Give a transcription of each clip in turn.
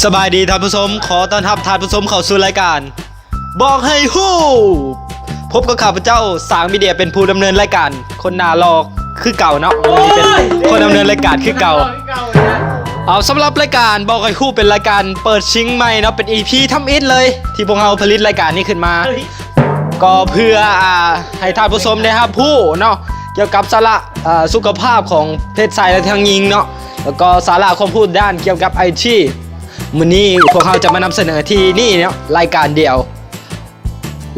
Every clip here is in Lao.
ສະບາຍດີທ່ານຜູ້ຊົມ, ຂໍຕ້ອນຮັບທ່ານຜູ້ຊົມເຂົ້າສູ່ລາຍການບອກໃຫ້ຮູ້. ພົບກັບຂ້າພະເຈົ້າ ສາງມີເດຍ ເປັນຜູ້ດຳເນີນລາຍການ, ຄົນໜ້າຫຼໍ່ຄືເກົ່າເນາະ, ມື້ນີ້ເປັນຄົນດຳເນີນລາຍການຄືເກົ່າ. ເອົາ, ສຳລັບລາຍການບອກໃຫ້ຮູ້ ເປັນລາຍການເປີດຊິງໃໝ່ເນາະ, ເປັນອີພີທຳອິດເລີຍທີ່ພວກເຮົາຜະລິດລາຍການນີ້ຂຶ້ນມາ. ກໍເພື່ອ ອ່າ ໃຫ້ທ່ານຜູ້ຊົມໄດ້ຮັບຮູ້ເນາະ ກ່ຽວກັບສາລະ ອ່າ ສຸຂະພາບຂອງເພດຊາຍ ແລະ ທັງຍິງເນາະ, ແລ້ວກໍສາລະຄວາມຮູ້ດ້ານກ່ຽວກັບໄອທີ. ມື້ນີ້ພວກເຮົາຈະມານຳສະເໜີທີ່ນີ້ເນາະ ລາຍການດຽວ.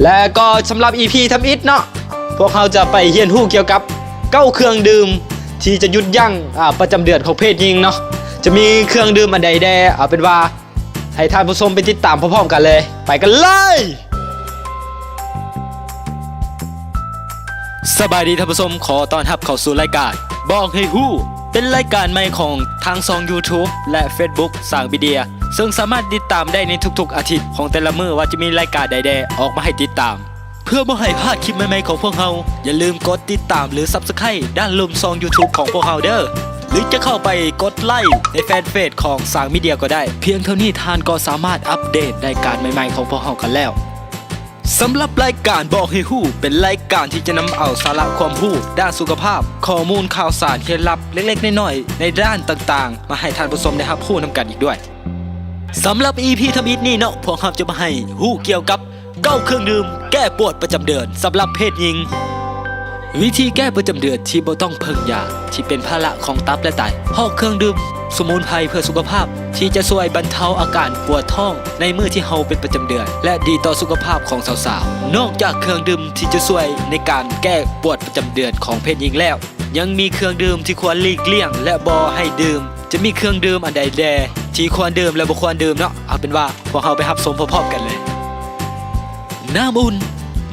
ແລະ ກໍສຳລັບອີພີທຳອິດເນາະ, ພວກເຮົາຈະໄປຮຽນຮູ້ກ່ຽວກັບເກົ້າເຄື່ອງດື່ມທີ່ຈະຢຸດຢັ້ງ ອ່າ ປະຈຳເດືອນຂອງເພດຍິງເນາະ. ຈະມີເຄື່ອງດື່ມອັນໃດແດ່? ເອົາເປັນວ່າ ໃຫ້ທ່ານຜູ້ຊົມໄປຕິດຕາມພ້ອມໆກັນເລີຍ. ໄປກັນເລີຍ! ສະບາຍດີທ່ານຜູ້ຊົມ, ຂໍຕ້ອນຮັບເຂົ້າສູ່ລາຍການບອກໃຫ້ຮູ້, ເປັນລາຍການໃໝ່ຂອງທາງຊ່ອງ YouTube ແລະ Facebook ສາງມີເດຍ, ເຊິ່ງສາມາດຕິດຕາມໄດ້ໃນທຸກໆອາທິດຂອງແຕ່ລະມື້ ວ່າຈະມີລາຍການໃດແດ່ອອກມາໃຫ້ຕິດຕາມ. ເພື່ອບໍ່ໃຫ້ພາດຄລິບໃໝ່ໆຂອງພວກເຮົາ, ຢ່າລືມກົດຕິດຕາມ ຫຼື Subscribe ດ້ານລຸ່ມຊ່ອງ YouTube ຂອງພວກເຮົາເດີ້ ຫຼື ຈະເຂົ້າໄປກົດໄລກ໌ໃນແຟນເພຈຂອງສາງມີເດຍກໍໄດ້. ພຽງເທົ່ານີ້ທ່ານກໍສາມາດອັບເດດລາຍການໃໝ່ໆຂອງພວກເຮົາກັນແລ້ວ. ສຳລັບລາຍການບອກໃຫ້ຮູ້ ເປັນລາຍການທີ່ຈະນຳເອົາສາລະຄວາມຮູ້ດ້ານສຸຂະພາບ, ຂໍ້ມູນຂ່າວສານ, ເຄລັດລັບເລັກໆນ້ອຍໆໃນດ້ານຕ່າງໆ ມາໃຫ້ທ່ານຜູ້ຊົມໄດ້ຮັບຮູ້ນຳກັນອີກດ້ວຍ. ສຳລັບອີພີທຳອິດນີ້ເນາະ, ພວກເຮົາຈະມາໃຫ້ຮູ້ກ່ຽວກັບ ເກົ້າເຄື່ອງດື່ມແກ້ປວດປະຈຳເດືອນສຳລັບເພດຍິງ. ວິທີແກ້ປະຈຳເດືອນທີ່ບໍ່ຕ້ອງເພິ່ງຢາທີ່ເປັນພາລະຂອງຕັບ ແລະ ໄຕ, ເພາະເຄື່ອງດື່ມສະໝຸນໄພເພື່ອສຸຂະພາບທີ່ຈະຊ່ວຍບັນເທົາອາການປວດທ້ອງໃນມື້ທີ່ເຮົາເປັນປະຈຳເດືອນ ແລະ ດີຕໍ່ສຸຂະພາບຂອງສາວໆ. ນອກຈາກເຄື່ອງດື່ມທີ່ຈະຊ່ວຍໃນການແກ້ປວດປະຈຳເດືອນຂອງເພດຍິງແລ້ວ, ຍັງມີເຄື່ອງດື່ມທີ່ຄວນຫຼີກລ່ຽງ ແລະ ບໍ່ໃຫ້ດື່ມ. ຈະມີເຄື່ອງດື່ມອັນໃດແດ່ທີ່ຄວນດື່ມ ແລະ ບໍ່ຄວນດື່ມເນາະ? ເອົາເປັນວ່າພວກເຮົາໄປຮັບຊົມພ້ອມໆກັນເລີຍ. ນ້ຳອຸ່ນ.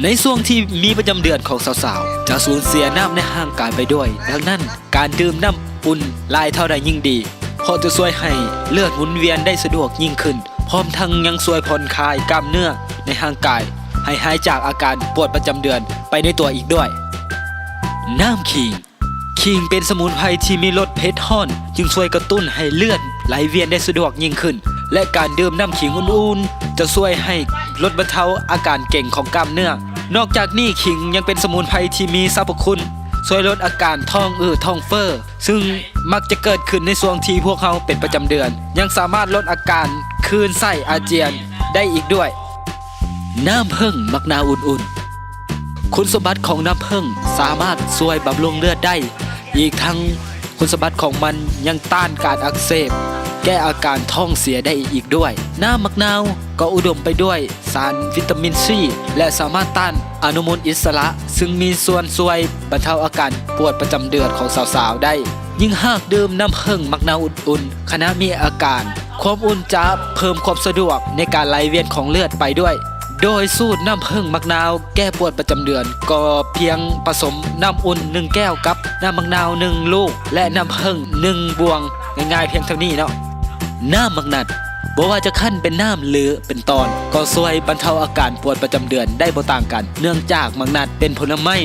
ໃນຊ່ວງທີ່ມີປະຈຳເດືອນຂອງສາວໆ ຈະສູນເສຍນ້ຳໃນຮ່າງກາຍໄປດ້ວຍ, ດັ່ງນັ້ນ ການດື່ມນ້ຳອຸ່ນຫຼາຍເທົ່າໃດຍິ່ງດີ, ເພາະຈະຊ່ວຍໃຫ້ເລືອດໝູນວຽນໄດ້ສະດວກຍິ່ງຂຶ້ນ, ພ້ອມທັງຍັງຊ່ວຍຜ່ອນຄາຍກ້າມເນື້ອໃນຮ່າງກາຍ ໃຫ້ຫາຍຈາກອາການປວດປະຈຳເດືອນໄປໃນຕົວອີກດ້ວຍ. ນ້ຳຂີງ. ຂີງເປັນສະໝຸນໄພທີ່ມີລົດເຜັດຮ້ອນ, ຈຶ່ງຊ່ວຍກະຕຸ້ນໃຫ້ເລືອດໄຫຼວຽນໄດ້ສະດວກຍິ່ງຂຶ້ນ ແລະ ການດື່ມນ້ຳຂີງອຸ່ນໆ ຈະຊ່ວຍໃຫ້ລົດບັນເທົາອາການເກັງຂອງກ້າມເນື້ອ. ນອກຈາກນີ້, ຂີງຍັງເປັນສະໝຸນໄພທີ່ມີສັບພະຄຸນຊ່ວຍລົດອາການທ້ອງອືດທ້ອງເຟີ້, ຊຶ່ງມັກຈະເກີດຂຶ້ນໃນຊ່ວງທີ່ພວກເຮົາເປັນປະຈຳເດືອນ, ຍັງສາມາດລົດອາການຄື້ນໄສ້ອາຈຽນໄດ້ອີກດ້ວຍ. ນ້ຳເຜິ້ງໝາກນາວອຸ່ນໆ. ຄຸນສົມບັດຂອງນ້ຳເຜິ້ງສາມາດຊ່ວຍບຳລຸງເລືອດໄດ້, ອີກທັງຄຸນສົມບັດຂອງມັນຍັງຕ້ານການອັກເສບ, ແກ້ອາການທ້ອງເສຍໄດ້ອີກດ້ວຍ. ນ້ຳໝາກນາວກໍອຸດົມໄປດ້ວຍສານວິຕາມິນຊີ ແລະ ສາມາດຕ້ານອະນຸມູນອິດສະຫຼະ, ຊຶ່ງມີສ່ວນຊ່ວຍບັນເທົາອາການປວດປະຈຳເດືອນຂອງສາວໆໄດ້. ຍິ່ງຫາກດື່ມນ້ຳເຜິ້ງໝາກນາວອຸ່ນໆ ຂະນະມີອາການ, ຄວາມອຸ່ນຈະເພີ່ມຄວາມສະດວກໃນການໄຫຼວຽນຂອງເລືອດໄປດ້ວຍ. ໂດຍສູດນ້ຳເຜິ້ງໝາກນາວແກ້ປວດປະຈຳເດືອນ ກໍພຽງປະສົມນ້ຳອຸ່ນໜຶ່ງແກ້ວກັບນ້ຳໝາກນາວໜຶ່ງລູກ ແລະ ນ້ຳເຜິ້ງໜຶ່ງບ່ວງ, ງ່າຍໆພຽງເທົ່ານີ້ເນາະ. ນ້ຳໝາກນັດ. ບໍ່ວ່າຈະຄັ້ນເປັນນ້ຳ ຫຼື ເປັນຕອນ ກໍຊ່ວຍບັນເທົາອາການປວດປະຈຳເດືອນໄດ້ບໍ່ຕ່າງກັນ, ເນື່ອງຈາກໝາກນັດເປັນຜົນລະໄມ້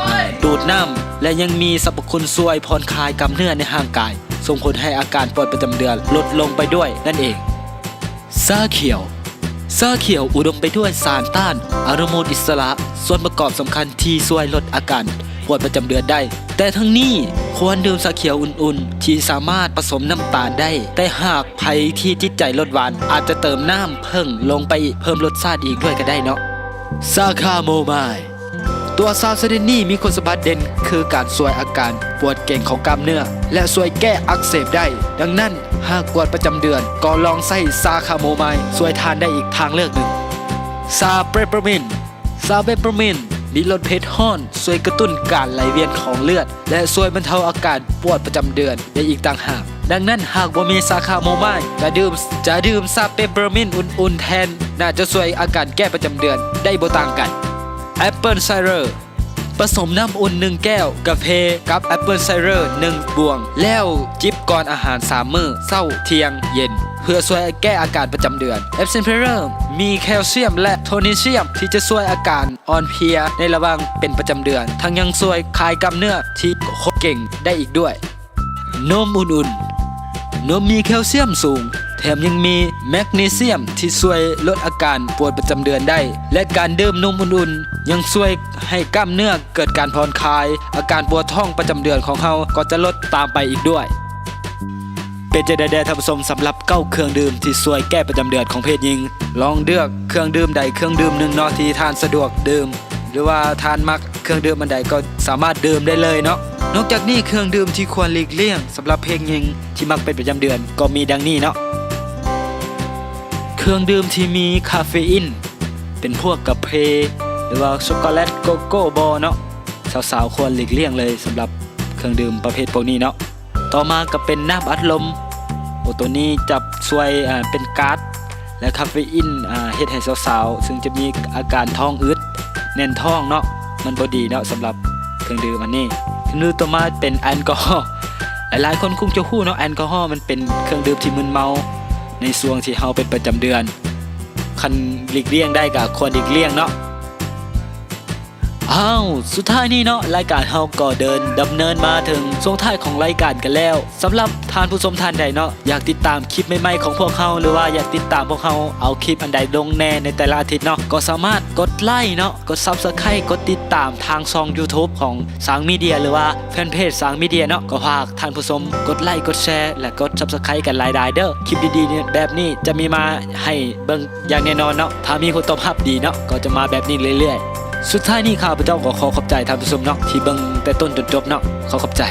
ອ່າ ດູດນ້ຳ ແລະ ຍັງມີສັບພະຄຸນຊ່ວຍຜ່ອນຄາຍກ້າມເນື້ອໃນຮ່າງກາຍ, ສົ່ງຜົນໃຫ້ອາການປວດປະຈຳເດືອນລົດລົງໄປດ້ວຍນັ້ນເອງ. ຊາຂຽວ. ຊາຂຽວອຸດົມໄປດ້ວຍສານຕ້ານອະນຸມູນອິດສະຫຼະ, ສ່ວນປະກອບສຳຄັນທີ່ຊ່ວຍລົດອາການປວດປະຈຳເດືອນໄດ້. ແຕ່ທັງນີ້, ຄວນດື່ມຊາຂຽວອຸ່ນໆ ທີ່ສາມາດປະສົມນ້ຳຕານໄດ້, ແຕ່ຫາກໃຜທີ່ຕິດໃຈລົດຫວານ ອາດຈະເຕີມນ້ຳເຜິ້ງລົງໄປເພີ່ມລົດຊາດອີກດ້ວຍກໍໄດ້ເນາະ. ຊາຄາໂມມາຍ. ຕົວຊາຊະນິດນີ້ມີຄຸນສົມບັດເດັ່ນຄືການຊ່ວຍອາການປວດເກັງຂອງກ້າມເນື້ອ ແລະ ຊ່ວຍແກ້ອັກເສບໄດ້. ດັ່ງນັ້ນ, ຫາກປວດປະຈຳເດືອນ, ກໍລອງໃຊ້ຊາຄາໂມມາຍຊ່ວຍທ່ານໄດ້ອີກທາງເລືອກໜຶ່ງ. ຊາເປປາມິນ. ຊາເປປາມິນມີລົດເຜັດຮ້ອນ, ຊ່ວຍກະຕຸ້ນການໄຫຼວຽນຂອງເລືອດ ແລະ ຊ່ວຍບັນເທົາອາການປວດປະຈຳເດືອນໄດ້ອີກຕ່າງຫາກ. ດັ່ງນັ້ນ, ຫາກບໍ່ມີຊາຄາໂມມາຍ, ຈະດື່ມ, ຈະດື່ມຊາເປປາມິນອຸ່ນໆແທນ, ໜ້າຈະຊ່ວຍອາການແກ້ປະຈຳເດືອນໄດ້ບໍ່ຕ່າງກັນ. ແອັບເປິນໄຊເດີ. ປະສົມນ້ຳອຸ່ນໜຶ່ງແກ້ວ, ກາເຟກັບແອັບເປິນໄຊເດີໜຶ່ງບ່ວງ, ແລ້ວຈິບກ່ອນອາຫານສາມມື້, ເຊົ້າ, ທ່ຽງ, ເຢັນ, ເພື່ອຊ່ວຍແກ້ອາການປະຈຳເດືອນ. ແອັບເປິນໄຊເດີມີແຄລຊຽມ ແລະ ໂທນີຊຽມ ທີ່ຈະຊ່ວຍອາການອ່ອນເພຍໃນລະຫວ່າງເປັນປະຈຳເດືອນ, ທັງຍັງຊ່ວຍຄາຍກ້າມເນື້ອທີ່ຄົດເກັງໄດ້ອີກດ້ວຍ. ນົມອຸ່ນໆ. ນົມມີແຄລຊຽມສູງ, ແ ແຖມຍັງມີແມັກນີຊຽມທີ່ຊ່ວຍລົດອາການປວດປະຈຳເດືອນໄດ້ ແລະ ການດື່ມນົມອຸ່ນໆ ຍັງຊ່ວຍໃຫ້ກ້າມເນື້ອເກີດການຜ່ອນຄາຍ, ອາການປວດທ້ອງປະຈຳເດືອນຂອງເຮົາກໍຈະລົດຕາມໄປອີກດ້ວຍ. ເປັນຈັ່ງໃດແດ່ທ່ານຜູ້ຊົມ ສຳລັບເກົ້າເຄື່ອງດື່ມທີ່ຊ່ວຍແກ້ປະຈຳເດືອນຂອງເພດຍິງ? ລອງເລືອກເຄື່ອງດື່ມໃດເຄື່ອງດື່ມໜຶ່ງເນາະທີ່ທ່ານສະດວກດື່ມ ຫຼືວ່າທ່ານມັກເຄື່ອງດື່ມອັນໃດກໍສາມາດດື່ມໄດ້ເລີຍເນາະ. ນອກຈາກນີ້ເຄື່ອງດື່ມທີ່ຄວນຫຼີກລ່ຽງສຳລັບເພດຍິງທີ່ມັກເປັນປະຈຳເດືອນກໍມີດັ່ງນີ້ເນາະ. ເຄື່ອງດື່ມທີ່ມີຄາເຟອີນ ເປັນພວກກາເຟ ຫຼືວ່າຊັອກໂກແລັດ ໂກໂກ້ບໍເນາະ ສາວໆຄວນຫຼີກລ່ຽງເລີຍສຳລັບເຄື່ອງດື່ມປະເພດພວກນີ້ເນາະ. ຕໍ່ມາກໍເປັນນ້ຳອັດລົມ ໂອ ໂຕນີ້ຈະຊ່ວຍ ອາ ເປັນກາດ ແລະ ຄາເຟອີນ ອາ ເຮັດໃຫ້ສາວໆ ຊຶ່ງຈະມີອາການທ້ອງອຶດ ແໜ້ນທ້ອງເນາະ ມັນບໍ່ດີເນາະສຳລັບເຄື່ອງດື່ມອັນນີ້. ເຄື່ອງດື່ມຕໍ່ມາເປັນແອນກໍຮໍ ຫຼາຍໆຄົນຄົງຈະຮູ້ເນາະ ແອນກໍຮໍມັນເປັນເຄື່ອງດື່ມທີ່ມຶນເມົາໃນຊ່ວງທີ່ເຮົາເປັນປະຈຳເດືອນ. ຄັນຫຼີກລ່ຽງໄດ້ກໍຄວນຫຼີກລ່ຽງເນາະ. ອ້າວ ສຸດທ້າຍນີ້ເນາະ ລາຍການເຮົາກໍເດີນດຳເນີນມາເຖິງຊ່ວງທ້າຍຂອງລາຍການກັນແລ້ວ. ສຳລັບທ່ານຜູ້ຊົມທ່ານໃດເນາະ ຢາກຕິດຕາມຄລິບໃໝ່ໆຂອງພວກເຮົາ ຫຼືວ່າຢາກຕິດຕາມພວກເຮົາເອົາຄລິບອັນໃດລົງແດ່ໃນແຕ່ລະອາທິດເນາະ ກໍສາມາດກົດໄລເນາະ ກົດ Subscribe ກົດຕິດຕາມທາງຊ່ອງ YouTube ຂອງ ສາງມີເດຍ ຫຼືວ່າແຟນເພຈ ສາງມີເດຍ ເນາະ. ກໍຝາກທ່ານຜູ້ຊົມກົດໄລ ກົດແຊ ແລະ ກົດ Subscribe ກັນຫຼາຍໆເດີ. ຄລິບດີໆແບບນີ້ຈະມີມາໃຫ້ເບິ່ງ ຢ່າງແນ່ນອນເນາະ ຖ້າມີຜົນຕອບຮັບດີເນາະ ກໍຈະມາແບບນີ້ເລື້ອຍໆ. ສຸດທ້າຍນີ້ຂ້າພະເຈົ້າກໍຂໍຂອບໃຈທ່ານຜູ້ຊົມເນາະ ທີ່ເບິ່ງແຕ່ຕົ້ນຈົນຈົບເນາະ ຂໍຂອບໃຈ.